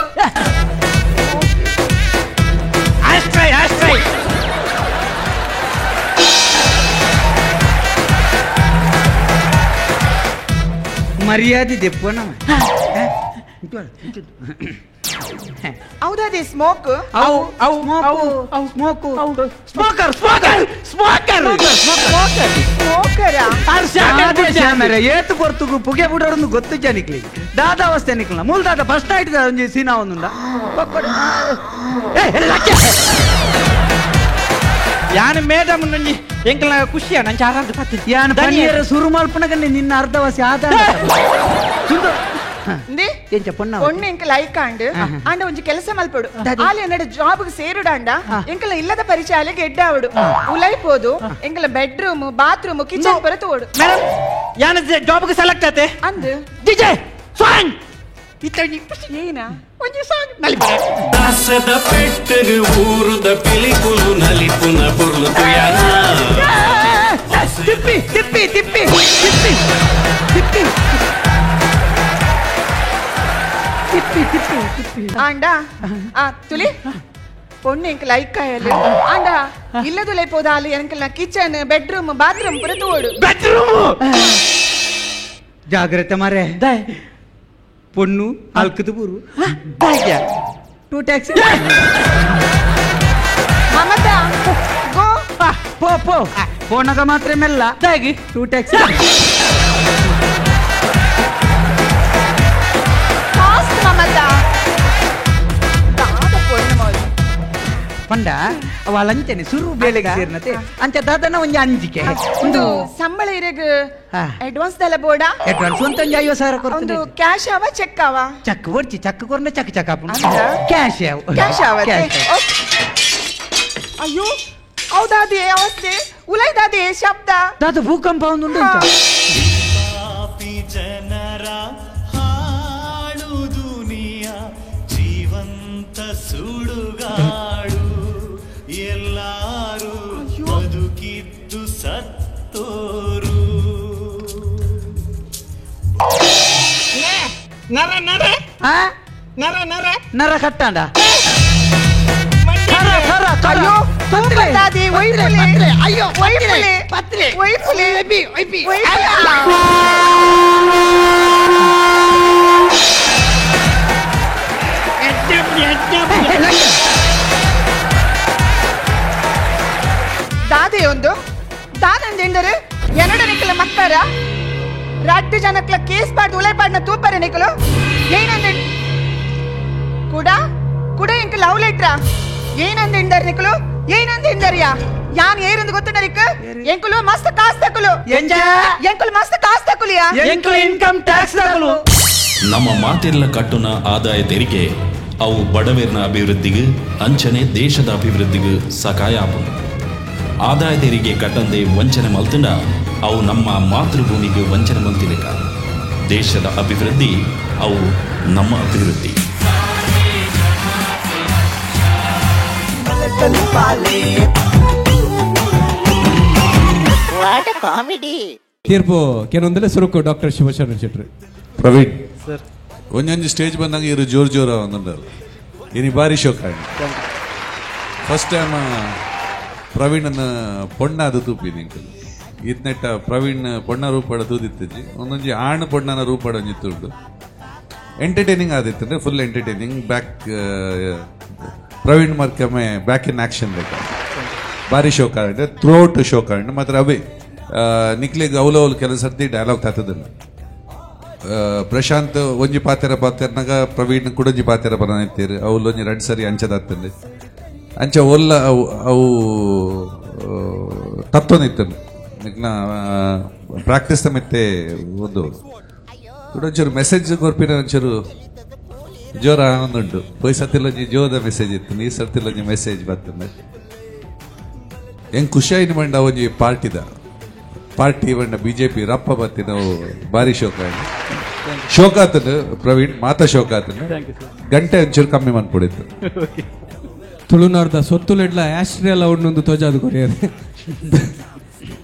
ಆಸ್ಟ್ರೈ ಆಸ್ಟ್ರೈ ಮರ್ಯಾದೆ ದೆಪ್ಪನ ಹೌದಾದೆ ಸ್ಮೋಕ್ ಅವು ಅವು ಅವು smoke smoker smoker smoker smoker ಸ್ಮೋಕರಾ ಏತು ಪೊರ್ತುಗು ಪುಗೆ ಬಿಡೋರೊಂದು ಗೊತ್ತು ಜನಿಕ್ಲಿ ದಾದ ಅವಸ್ಥೆ ನಿಕ್ಲ ಮೂಲ ದಾದ ಫಸ್ಟ್ ನೈಟ್ ಒಂಜಿ ಸೀನಾ ಒಂದುಂಡ ಯಾನು ಮೇಡಮ್ ನಂಜಿ ಎಂಕಲ್ನ ಖುಷಿಯ ನಂಚ ಆರಾಧ ಪತ್ತಿ ಯಾನು ಪನಿಯರ ಸುರು ಮಲ್ಪನಗನ್ನೆ ನಿನ್ನ ಅರ್ಧವಾಸಿ ಆದ ಎಂಚ ಪೊಣ್ಣ ಪೊಣ್ಣು ಎಂಕಲ್ ಐಕಾಂಡ್ ಆಂಡ ಒಂಜಿ ಕೆಲಸ ಮಲ್ಪಡು ಆಲೆ ಎನ್ನಡ ಜಾಬ್ ಸೇರುಡಾಂಡ ಎಂಕಲ ಇಲ್ಲದ ಪರಿಚಯ ಅಲೆಗೆ ಎಡ್ಡಾವಡು ಉಲೈಪೋದು ಎಂಕಲ ಬೆಡ್ರೂಮ್ ಬಾತ್ರೂಮ್ ಕಿಚನ್ ಪರ ತೋಡು ಮೇಡಮ್ ಯಾನು ಜಾಬ್ ಸೆಲೆಕ್ಟ್ ಆತೆ ಅಂದು ಡಿಜೆ ಸಾಂಗ್ ಏನ ಒಂಜಿ ಸಾಂಗ್ ನಲಿಪು ದಾಸದ ಪೆಟ್ಟರು ಊರುದ ಪಿಲಿಪುಲು ನಲಿಪುನ ಪುರ್ಲು ತುಯಾನ ತಿಪ್ಪಿ ತಿಪ್ಪಿ ತಿಪ್ಪಿ ತಿಪ್ಪಿ ತಿಪ್ಪಿ ತಿಪ್ಪಿ ತಿಪ್ಪಿ ತಿಪ್ಪಿ ಆಂಡ ಆ ತುಲಿ ಪೊಣ್ಣು ಎಂಕ್ ಲೈಕ್ ಆಯಲು ಆಂಡ ಇಲ್ಲದುಲೇ ಪೋದಾಲು ಎಂಕಲ್ನ ಕಿಚನ್ ಬೆಡ್ರೂಮ್ ಬಾತ್ರೂಮ್ ಪೂರ ತೂವೊಡು ಬೆಡ್ರೂಮ್ ಜಾಗ್ರತೆ ಮಾರೆ ಪೊಣ್ಣು ಅಲ್ಕದ ಪೂರು ಟೂ ಟ್ಯಾಕ್ಸಿ ಮಮತಾ ಗೋ ಪೋ ಪೋ ಪೋನಗ ಮಾತ್ರ ಮೆಲ್ಲ two taxi fast Mamata ದಾದ ಪೊಣ್ಣು ಮೌಲ್ ಪಂಡ ಅವಳ ಅಂಚನೆ ಸುರು ಬೇಲೆಗೆ ಸೇರಿನತೆ ಅಂಚ ದಾದನ ಒಂಜಿ ಅಂಜಿಕೆ ಒಂದು ಸಂಬಳ ಇರೆಗ್ ಅಡ್ವಾನ್ಸ್ ದಲ ಬೋಡ ಅಡ್ವಾನ್ಸ್ ಒಂದು ಒಂಜಿ 50,000 ಕೊಡ್ತೀನಿ ಒಂದು ಕ್ಯಾಶ್ ಆವ ಚೆಕ್ ಆವ ಚೆಕ್ ಒಡ್ಚಿ ಚೆಕ್ ಕೊರ್ನ ಚೆಕ್ ಚೆಕ್ ಆಪುಂಡು ಕ್ಯಾಶ್ ಆವ ಕ್ಯಾಶ್ ಆವ ಅಯ್ಯೋ ಹೌದಾದಿ ಅವಸ್ಥೆ ಉಲೈದಾದಿ ಶಬ್ದ ದಾದ ಭೂಕಂಪ ಒಂದು ಪಾಪಿ ಜನರ ಹಾಳು ದುನಿಯಾ ಜೀವಂತ ಸುಡುಗಾಡು ಎಲ್ಲಾರು ಬದುಕಿದ್ದು ಸತ್ತೋರು ನರ ನರ ನರ ನರ ನರ ಕಟ್ಟಾಂಡ ಅಯ್ಯೋ ದಾದಿ ಒಯ್ಪುಲೆ ಅಯ್ಯೋ ಒಯ್ಪುಲೆ ಪತ್ಲೆ ಒಯ್ಪುಲೆ ಒಯ್ಪಿ ದಾದೆ ಒಂದು ದಾದಂದೆಂದರೆ ಎನ್ನಡ ನಿಕ್ಕಲ ಮಕ್ಕರ ರಡ್ಡು ಜನಕ್ಲ ಕೇಸ್ ಪಾಡ್ದು ಉಲೈ ಪಾಡ್ನ ತೂಪರ ನಿಕ್ಕಲು ಏನಂದೆ ಕೂಡ ಕೂಡ ಇಂಕ ಲವ್ ಲೆಟ್ರಾ ಏನಂದಿಂಡರ್ ನಿಕ್ಕಲು ಏನಂದಿಂಡರ್ಯಾ ಯಾನ್ ಏರಂದು ಗೊತ್ತುಂಡರಿಕ್ ಎಂಕುಲು ಮಸ್ತ್ ಕಾಸ್ ತಕುಲು ಎಂಕುಲು ಮಸ್ತ್ ಕಾಸ್ ತಕುಲಿಯಾ ಎಂಕುಲು ಇನ್ಕಮ್ ಟ್ಯಾಕ್ಸ್ ತಕುಲು. ನಮ್ಮ ಮಾತೆಲ್ಲ ಕಟ್ಟುನ ಆದಾಯ ತೆರಿಗೆ ಅವು ಬಡವೆರ್ನ ಅಭಿವೃದ್ಧಿಗೆ ಅಂಚನೆ ದೇಶದ ಅಭಿವೃದ್ಧಿಗೆ ಸಕಾಯ ಆಪುಂಡು. ಆದಾಯ ತೆರಿಗೆ ಕಟ್ಟಂದೆ ವಂಚನೆ ಮಲ್ತಂಡ ಅವು ನಮ್ಮ ಮಾತೃಭೂಮಿಗೆ ವಂಚನೆ ಮಲ್ತಿಲೆಕ. ದೇಶದ ಅಭಿವೃದ್ಧಿ ಅವು ನಮ್ಮ ಅಭಿವೃದ್ಧಿ. ತೀರ್ಪು ಕೆಲವೊಂದೆಲ್ಲ ಸುರುಕು ಡಾಕ್ಟರ್ ಶಿವಶರಣ ಶೆಟ್ರು. ಪ್ರವೀಣ್ ಸರ್, ಒಂದೊಂದು ಸ್ಟೇಜ್ ಬಂದಾಗ ಇವರು ಜೋರು ಜೋರು ಒಂದೊಂದು ಇನಿ ಬಾರಿ ಶೋಕ. ಫಸ್ಟ್ ಟೈಮ್ ಪ್ರವೀಣನ ಪೊಣ್ಣ ಅದು ತೂಪಿನಿ ಇತ್ನೆಟ್ಟ ಪ್ರವೀಣ್ ಪೊಣ್ಣ ರೂಪಾಡ ತೂದಿತ್ತಿಜ್ಜಿ ಒಂದೊಂಜಿ ಆಣ್ ಪೊಣ್ಣನ ರೂಪಾಡ ಒಂಜಿ ತುಡು ಎಂಟರ್ಟೈನಿಂಗ್ ಆದಿತ್ತಂದ್ರೆ ಫುಲ್ ಎಂಟರ್ಟೈನಿಂಗ್. ಬ್ಯಾಕ್ ಪ್ರವೀಣ್ ಮರ್ಕಮೆ ಬ್ಯಾಕ್ ಇನ್ ಆಕ್ಷನ್ ಬೇಕಾ ಬಾರಿ ಶೋಕ ಆಂಡ್ ಥ್ರೋಟ್ ಶೋಕ ಆಂಡ್ ಮಾತ್ರ ಅವೇ ನಿಕ್ಲಿಗ್ ಅವಲವಲ್ ಕೆಲವು ಸರ್ತಿ ಡೈಲಾಗ್ ತಾತದಲ್ಲ. ಪ್ರಶಾಂತ್ ಒಂಜಿ ಪಾತೆರ ಪಾತೆರ್ನಾಗ ಪ್ರವೀಣ್ ಕುಡೊಂಜಿ ಪಾತೆರ ಬರ ಅವ್ಲು ಒಂಜಿ ರಡ್ ಸರಿ ಅಂಚದಾಗ್ತದೆ ಅಂಚ ಒಲ್ಲ ಅವು ಅವು ತತ್ವನಿತ್ತನು ನಿಕ್ನ ಪ್ರಾಕ್ಟೀಸ್ ಮೆತ್ತೆ ಒಂದು ಒಂಚೂರು ಮೆಸೇಜ್ ಕೊರ್ಪಿನ ಒಂಚೂರು ಜೋರ ಆನಂದುಂಟು. ಪೋಯ್ ಸರ್ತಿಲೊಂಜಿ ಜೋದ ಮೆಸೇಜ್ ಇತ್ತು, ಈ ಸರ್ತಿಲೊಂಜಿ ಮೆಸೇಜ್ ಬರ್ತದೆ. ಹೆಂಗ್ ಖುಷಿಯಾಯಿನ ಮಂಡ ಒಂಜಿ ಪಾರ್ಟಿದ ಪಾರ್ಟಿ ಬಂಡ ಬಿಜೆಪಿ ರಪ್ಪ ಬತ್ತಿ ನಾವು ಭಾರಿ ಶೋಕ ಶೋಕ ಆತನು ಪ್ರವೀಣ್ ಮಾತಾ ಶೋಕ ಆತನು ಗಂಟೆ ಒಂಚೂರು ಕಮ್ಮಿ ಮನ್ಪುಡಿತ್ತು. ತುಳುನಾಡ್ದ ಸೊತ್ತುಲೆಡ್ಲ ಆಶ್ರಯ ಉಂಡು ತೋಜಾದು ಕೊರಿಯದು.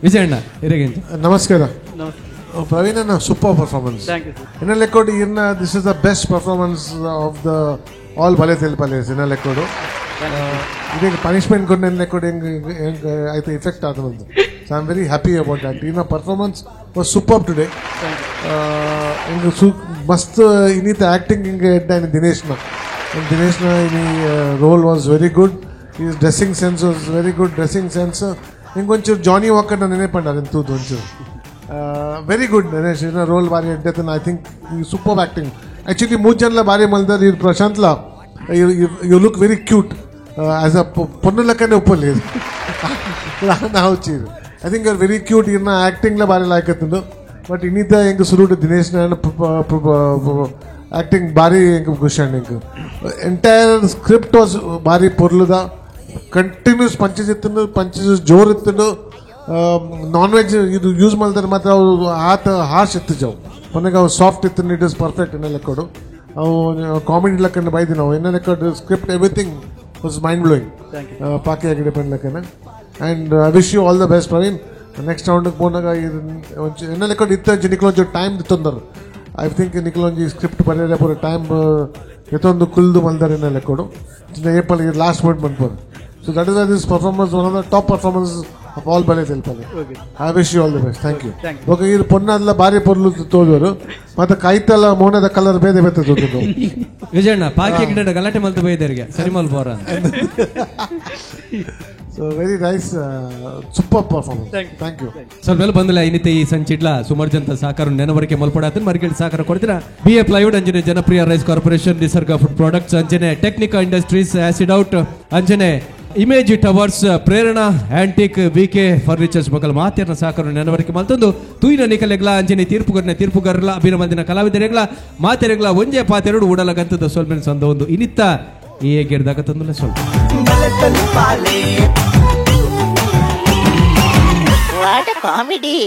ವಿಜಯಣ್ಣ ಹಿರೇಗಂಜ ನಮಸ್ಕಾರ. ಪ್ರವೀಣ್ ಅಣ್ಣ ಸೂಪರ್ ಪರ್ಫಾರ್ಮೆನ್ಸ್ ಎನ್ನ ಲೆಕ್ಕೋಡು. ಇನ್ನ this is the best performance of the all ಬಲೆ ತೆಲ್ಪಲೇಸ್ ಎನ್ನ ಲೆಕ್ಕೋಡು. ಇದಕ್ಕೆ ಪನಿಷ್ಮೆಂಟ್ ಕೊಟ್ಟು ಎನ್ನ ಲೆಕ್ಕೋಡು ಹೆಂಗೆ ಹೆಂಗೆ ಆಯ್ತು ಇಫೆಕ್ಟ್ ಆದ. So I am very happy about that. ಇನ್ನ ಪರ್ಫಾರ್ಮೆನ್ಸ್ ವಾಸ್ ಸೂಪರ್ ಟುಡೇ. ಹಿಂಗೆ ಮಸ್ತ್ ಇನ್ನಿತ ಆ್ಯಕ್ಟಿಂಗ್ ಹಿಂಗೆ ಎಡ್ಡ ದಿನೇಶ್ನ ದಿನೇಶ್ನ ಇನಿ role was very good. Is dressing sense was very good. Dressing sense ಹಿಂಗೊಂಚೂರು ಜಾನಿ ವಾಕರ್ನ ನೆನೆಪಂಡ ತೂದು ಒಂಚೂರು ವೆರಿ ಗುಡ್ ದಿನೇಶ್ ಇನ್ನ ರೋಲ್ ಭಾರಿ ಎಡ್ಡೆತನ. I think ಈ ಸೂಪರ್ ಆ್ಯಕ್ಟಿಂಗ್ ಆ್ಯಕ್ಚುಲಿ ಮೂರು ಜನಲ ಭಾರಿ ಮಲ್ದಾರ್. ಇವ್ರು ಪ್ರಶಾಂತ್ಲ you look very cute as a ಪೊನ್ನು ಲೆಕ್ಕನೇ ಒಪ್ಪಲ್ಲಿ ನಾವು ಚೀರು. I think are very cute. ಇನ್ನ ಆ್ಯಕ್ಟಿಂಗ್ಲ ಭಾರಿ ಲಾಯ್ಕತ್ತಂದು. ಬಟ್ ಇನ್ನಿದ್ದ ಹೆಂಗೆ ಸುರುಟು ದಿನೇಶ್ ಆ್ಯಕ್ಟಿಂಗ್ ಭಾರಿ ಹೆಂಗೆ ಖುಷಿ ಹೆಂಗೆ ಎಂಟೈರ್ ಸ್ಕ್ರಿಪ್ಟ್ ವಾಸ್ ಭಾರಿ ಪೊರ್ಲುದ. ಕಂಟಿನ್ಯೂಸ್ ಪಂಚಸ್ ಇತ್ತು, ಪಂಚಸ್ ಜೋರು ಇತ್ತು. ನಾನ್ ವೆಜ್ ಇದು ಯೂಸ್ ಮಾಡಿದ್ರೆ ಮಾತ್ರ ಅವು ಆತ ಹಾರ್ಶ್ ಇತ್ತು ಜಾವು ಕೊನೆಗೆ ಅವು ಸಾಫ್ಟ್ ಇತ್ತು. It is perfect ಎನ್ನ ಲೆಕ್ಕಡು. ಅವು ಕಾಮಿಡಿ ಲೆಕ್ಕಂಡು ಬೈದಿ ನಾವು ಎನ್ನ ಲೆಕ್ಕಡು. Script everything was mind blowing ಪಾಕಿ ಆಗಿ ಡಿಪೆಂಡ್ ಲೆಕ್ಕನ. And I wish you all the best Praveen. Next ರೌಂಡ್ಗೆ ಪೋನಾಗ ಇದು ಎನ್ನ ಲೆಕ್ಕಡು ಇತ್ತು ನಿಕ್ಲೊಂಚೂರು ಟೈಮ್ ತೊಂದರು. I think ನಿಕ್ಲೊಂಜಿ ಸ್ಕ್ರಿಪ್ಟ್ ಬರೆಯರೆ ಪೂರ ಟೈಮ್ ಎತ್ತೊಂದು ಕುಲ್ದು ಮಲ್ದರಿನ ಲೆಕ್ಕೊಡು ಏಪಲ್ ಲಾಸ್ಟ್ ಪಾಯಿಂಟ್ ಮನ್ಪೋದು. So that is this performance one of the top performance of all Bale Telpale. I wish you all the best. Thank you. Okay, ಇದು ಪೊನ್ನದಲ್ಲ ಬಾರಿ ಪೊರ್ಲು ತೋಜೋರು ಮತ್ತೆ ಕೈತಲ ಮೋನದ ಕಲರ್ ಬೇರೆ ಬೇತೆ ತೋಜೋದು. ವಿಜಯಣ್ಣ ಪಾಕಿ ಗಿಡ ಗಲಾಟೆ ಮಲ್ತು ಬೈದರಿಗೆ ಸರಿ ಮಲ್ ಬೋರ. So very nice, super performance. Thank you. ಸ್ವಲ್ಪ ಎಲ್ಲ ಬಂದಿಲ್ಲ ಇನ್ನಿತ ಈ ಸಂಚಿಡ್ಲ ಸುಮಾರು ಜನ ಸಾಕಾರ ನೆನವರಿಕೆ ಮಲ್ಪಡಾತನ್ ಮರಿಗೇಳಿ ಸಾಕಾರ ಕೊಡ್ತೀರಾ. ಬಿ ಎ ಪ್ಲೈವುಡ್ ಅಂಜನೆ Janapriya rice corporation, Nisarga food products ಅಂಜನೆ ಟೆಕ್ನಿಕಾ ಇಂಡಸ್ಟ್ರೀಸ್, ಆಸಿಡ್ ಔಟ್ ಅಂಜನೆ image towers, Prerana antique, B K furnitures ಮಕ್ಕಳ ಮಾತಿನ ಸಾಕರು ನೆನವರಿಕೆ ಮಲ್ತೊಂದು ತೂಯಿನ ನಿಕಲೆಗ್ಲ ಅಂಜನೆ ತೀರ್ಪುಗರ್ನ ತೀರ್ಪುಗಾರಲ ಅಭಿನವಂದಿನ ಕಲಾವಿದರೆಗ್ಲ ಮಾತೆರೆಗ್ಲ ಒಂಜೆ ಪಾತೆರಡು ಉಡಲಗಂತದ ಸೊಲ್ಮೆನ್ ಸಂದ ಒಂದು ಇನಿತ್ತ ಈ ಗೆಡ್ದಾಗ ತಂದುಲ್ಲ ಸ್ವಲ್ಪ. What a comedy.